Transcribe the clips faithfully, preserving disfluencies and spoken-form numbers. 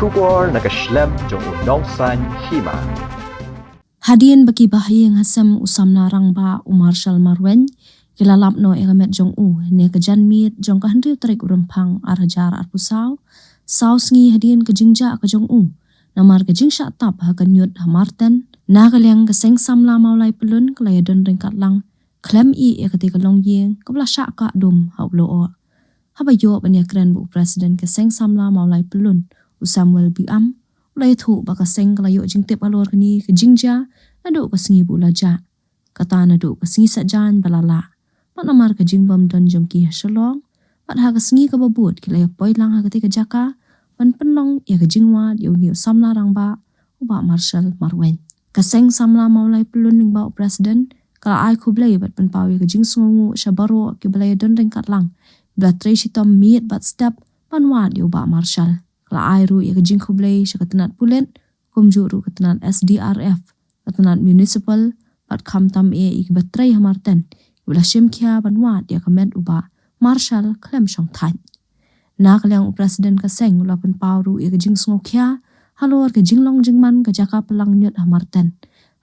Khubor na ka shlem jong u Nongsaiñ Hima. Hadien ba ki bahaïing hasem u samla rangbah u Marshal Marwein ki la lap noh ïa ka met jong u, ne ka janmiet jong ka hynriew tarik u Rymphang ar hajar arphew saw, saw sngi hadien ka jingjah ka jong u namar ka jingshah tap ha ka ñiut ha Marten, na ka liang ka seng samla Mawlai Pyllun ka la ïadon ryngkat lang khlem ïeh ïa katei ka longïing kaba la shah kah dum ha u lyoh. Haba ïoh ban ïakren bad u President ka seng samla Mawlai Pyllun, u Samuel Biam, u la ïathuh ba ka seng ka la ïoh jingtip halor kane ka jingjia naduh ka sngi ba u la jah, kata naduh ka sngi Saitjaiñ ba la lah. Bad namar ka jingbym don jong ki ha Shillong, bad ha ka sngi kaba bud ki la ïa poi lang ha katei ka jaka ban pynlong ïa ka jingwad ïa une u samla rangbah u Bah Marshal Marwein. Ka seng samla Mawlai Pyllun lyngba u President ka la ai khublei bad pynpaw ïa ka jingsngewnguh sha baroh kiba la ïadon ryngkat lang, kiba la trei shitom miet bad step ban wad ïa u Bah Marshal. Ka la ai ruh ïa ka jingkhublei sha ka tnat pulit, kumjuh ruh ka tnat S D R F, ka tnat municipal, bad khamtam eh ïa kiba trei ha Marten kiba la shim khia ban wad ïa ka met u Bah Marshal khlem shong thait. Na ka liang u President ka seng u la pynpaw ruh ïa ka jingsngewkhia halor ka jinglong jingman ka jaka pynlong ñiut ha Marten,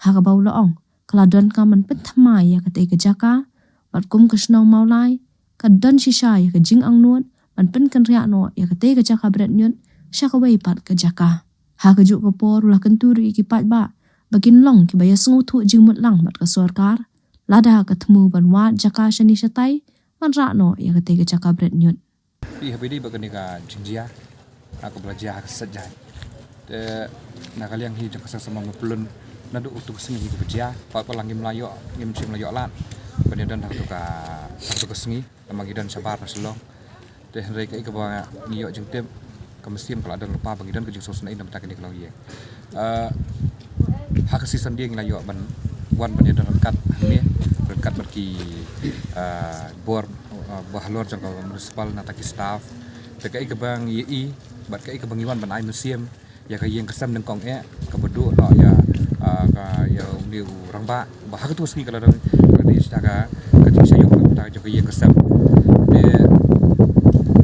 ha kaba u la ong ka la donkam ban pynthymmai ïa katei ka jaka, bad kum ka shnong Mawlai ka don shisha ïa ka jingangnud ban pynkynriah noh ïa katei ka jaka bret ñiut sha kawei pat ka jaka. Ha kajuh ka por u la kyntu ruh ïa ki paidbah ba kin long kiba ïasngewthuh jingmut lang bad ka sorkar lada ka thmu ban wad jaka shane shatai ban rah noh ïa katei ka jaka bret ñiut. Phi haba ïadei bad kane ka jingjia, ha kaba la jia ha ka Saitjaiñ. Te na ka liang hi jong ka seng samla Mawlai Pyllun, naduh kato ka sngi hi kaba jia, pat pat la ngim la ïoh, ngim shym la ïoh lad ban ïadon ha kato ka, ha kato ka sngi, namar ngi don shabar na Shillong. Te hynrei kaei kaba ngi ïoh jingtip, ka mynsiem ka la don lypa ba ngi don ka jingsngewsynei na bynta kane ka longïing. Eh, ha ka sngi Sunday ngi la ïoh ban wan ban ïadon ryngkat hangne, ryngkat bad ki, eh, bor, eh, bahalor jong ka municipal, nangta ki staff. Te kaei kaba ngi ïohi bad kaei kaba ngi wan ban ai mynsiem ïa ka ïing ka sem nyngkong eh kaba duh noh ïa, eh, ka, ïa une u rangbah. Ba ha kato ka sngi ka la don, ka la dei shisha ka, ka jingshah ïoh ka bynta jong ka ïing ka sem. Te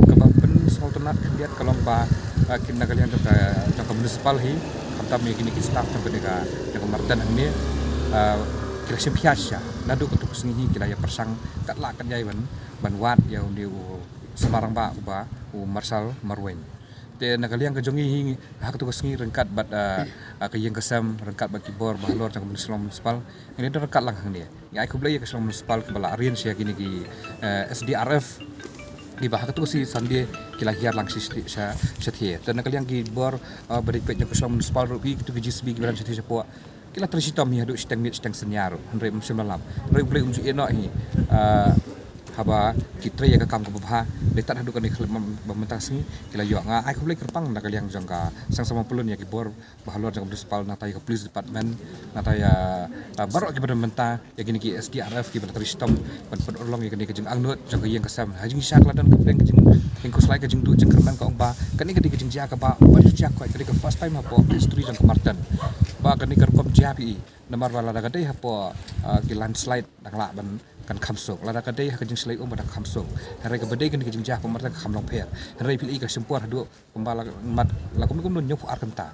kaba pynsngewtynnat khyndiat ka long ba, eh, kin na ka liang jong ka, jong ka municipal hi, khamtam ïa kine ki staff jong kane ka, jong ka Marten hangne, eh, ki la shim khia shisha. Naduh kato ka sngi hi ki la ïa pyrshang katba lah katba ïai ban, ban wad ïa une u samla rangbah uba u Marshal Marwein. Te na ka liang ka jong ngi hi, ha kato ka sngi ryngkat bad, ah, ah, ka ïing ka sem, ryngkat bad ki bor bahalor jong ka Shillong Municipal, ngi la don ryngkat lang hangne. Ngi ai khublei ïa ka Shillong Municipal kiba la arrange ïa kine ki, eh, S D R F kiba ha kato ka sngi Sunday ki la hiar lang shi, shi, sha, shathie. Te na ka liang ki bor, ah, ba dei peit jong ka Shillong Municipal ruh, ki, kito ki J C B kiba don shathie shapoh, ki la trei shitom hi haduh shiteng miet shiteng synñia ruh, hynrei ym shym la lap. Hynrei U Blei um ju ïehnoh hi, ah, haba ki trei ïa ka kam kaba bha, dei tad haduh kane ka khyllipmat ba mynta ka sngi ki la ïoh. Nga ai khublei kyrpang na ka liang jong ka seng samla Mawlai Pyllun ïa ki bor bahalor jong ka municipal, nangta ïa ka police department, nangta ïa, ah, baroh kiba don bynta, ïa kine ki S D R F kiba la trei shitom ban pynurlong ïa kane ka jingangnud jong ka ïing ka sem. Ha jingshisha ka la don ka pdeng ka jing, jingkhuslai, ka jingduh jingkyrmen, ka ong ba kane ka dei ka jingjia kaba, ba ju jia kawei, ka dei ka first time hapoh history jong ka Marten ba kane ka rukom jia phi i. Namar ba lada ka dei hapoh, ah, ki landslide dang lah ban kan kham suk, lada ka dei ha ka jingshlei um ba dang kham suk. Hynrei kaba dei kane ka jingjia hapoh Marten ka kham long pher. Hynrei phi la i ka shim por haduh kumba la mat, la kum kum don hynñiewphew ar kynta.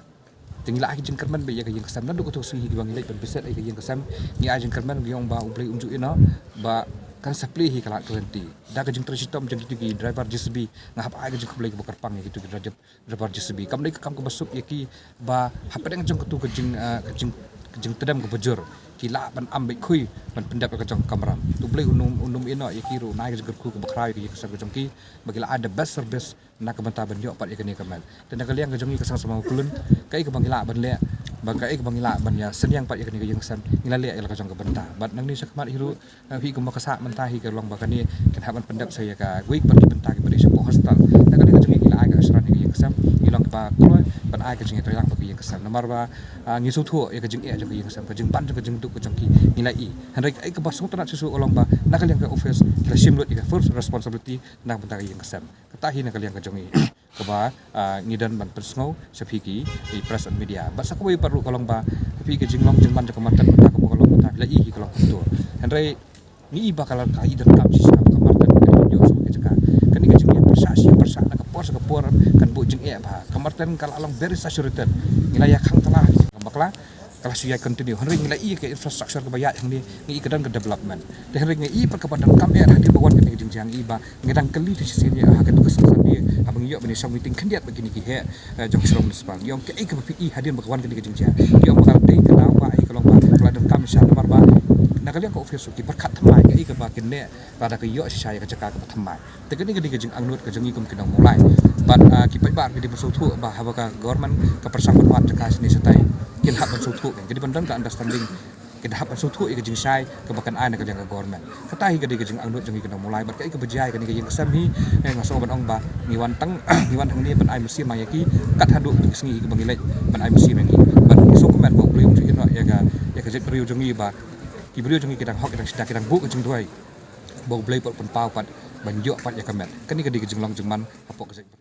Te ngi la ai ka jingkyrmen beit ïa ka ïing ka sem, naduh kato ka sngi hi kaba ngi leit ban visit ïa ka ïing ka sem, ngi ai jingkyrmen, ngi ong ba U Blei um ju ïehnoh, ba kan sa plie hi ka lad ka lynti. Da ka jingtrei shitom jong kito ki driver J C B, nga hap ai ka jingkhublei kaba kyrpang ïa kito ki driver, driver J C B. Kam dei ka kam kaba suk ïa ki ba hapdeng jong kato ka jing, ah, ka jing, ka jingtdem kaba jur, ki lah ban am beit khuid ban pyndep ïa ka jong ka kamram. Te U Blei un ym, un ym ïehnoh ïa ki ruh, un ai ka jingkyrkhu kaba khraw ïa ka ïing ka sem ka jong ki, ba ki la ai the best service na ka bynta ban ïoh pat ïa kane ka met. Te na ka liang ka jong ngi ka seng samla Mawlai Pyllun, kaei kaba ngi lah ban leh, ba kaei kaba ngi lah ban ïa synñiang pat ïa kane ka ïing ka sem, ngi la leh ïa la ka jong ka bynta. Bad nangne shakhmat hi ruh, eh, phi kumba ka sah mynta hi ka long ba kane kan hap ban pyndep sa ïa kawei pat ki bynta kiba dei shapoh hostel. Na ka liang ka jong ngi ngi la ai ka assurance ïa ka ïing ka sem, ngi long kiba kloi ban ai ka jingïatreilang bad ka ïing ka sem. Namar ba, ah, ngi sngewthuh ïa ka jingeh jong ka ïing ka sem, ka jingban jong ka jingduk ka jong ki ngi la i. Hynrei kaei kaba sngewtynnat shisha ka long ba na ka liang ka office ki la shim lut ïa ka first responsibility na ka bynta ka ïing ka sem. Kata hi na ka liang ka jong ngi kaba, ah, ngi don ban pynsngew sha phi ki, ki press and media. Bad sa kawei pat ruh ka long ba phi ka jinglong jingman jong ka Marten, kata kaba ka long mynta phi la i hi ka long kumto. Hynrei ngi i ba ka la ka i donkam shisha ba ka Marten ka dei ban ïoh sa ka jaka. Kane ka jingïapyrshah shi pyrshah na ka Sa ka por kan buh jingeh bha. Ka Marten ka la long very saturated. Ngi la ïa khang tala ka bakla, ka la shu ïa continue. Hynrei ngi la ïohi ka infrastructure kaba ïaid hangne, ngi ïohi ka don ka development. Te hynrei ngi ïohi pat kaba donkam eh hadien ba wan kane ka jingjia, ngi ïohi ba ngi dang kylli te shisien ïa ha katu ka seng Sabie, haba ngi ïoh ban ïa shong meeting khyndiat bad kine ki heh, eh, jong Shillong Municipal. Ngi ong kaei kaba phi ïohi hadien ba ka wan kane ka jingjia. Ngi ong ba ka la dei ka daw ba, eh, ka long ba ka la donkam shisha namar ba na ka liang ka office ruh ki pyrkhat thymmai kaei kaba kine lada ka ïoh shisha ïa ka jaka kaba thymmai. Te kane ka dei ka jingangnud ka jong ngi kum ki nongmulai. Bad, ah, ki paidbah ki dei ban sngewthuh ba haba ka government ka pyrshang ban wad jaka shane shatai, kin hap ban sngewthuh, kin dei ban don ka understanding, kin hap ban sngewthuh ïa ka jingshai kaba kan ai na ka liang ka government. Kata hi ka dei ka jingangnud jong ngi ki nongmulai. Bad kaei kaba jia ïa kane ka ïing ka sem hi, eh, nga sngew ban ong ba ngi wan tang, ngi wan hangne ban ai mynsiem ïa ki kat haduh ki sngi hi kaba ngi leit ban ai mynsiem ïa ki. Bad ngi sngewkmen ba U Blei un ju ïehnoh ïa ka, ïa ka jaitbynriew jong ngi ba ki briew jong ngi ki dang hok, ki dang sdang, ki dang buh ka jingduwai. Ba U Blei pat pynpaw pat ban ïoh pat ïa ka met. Kane ka dei ka jinglong jingman hapoh ka jait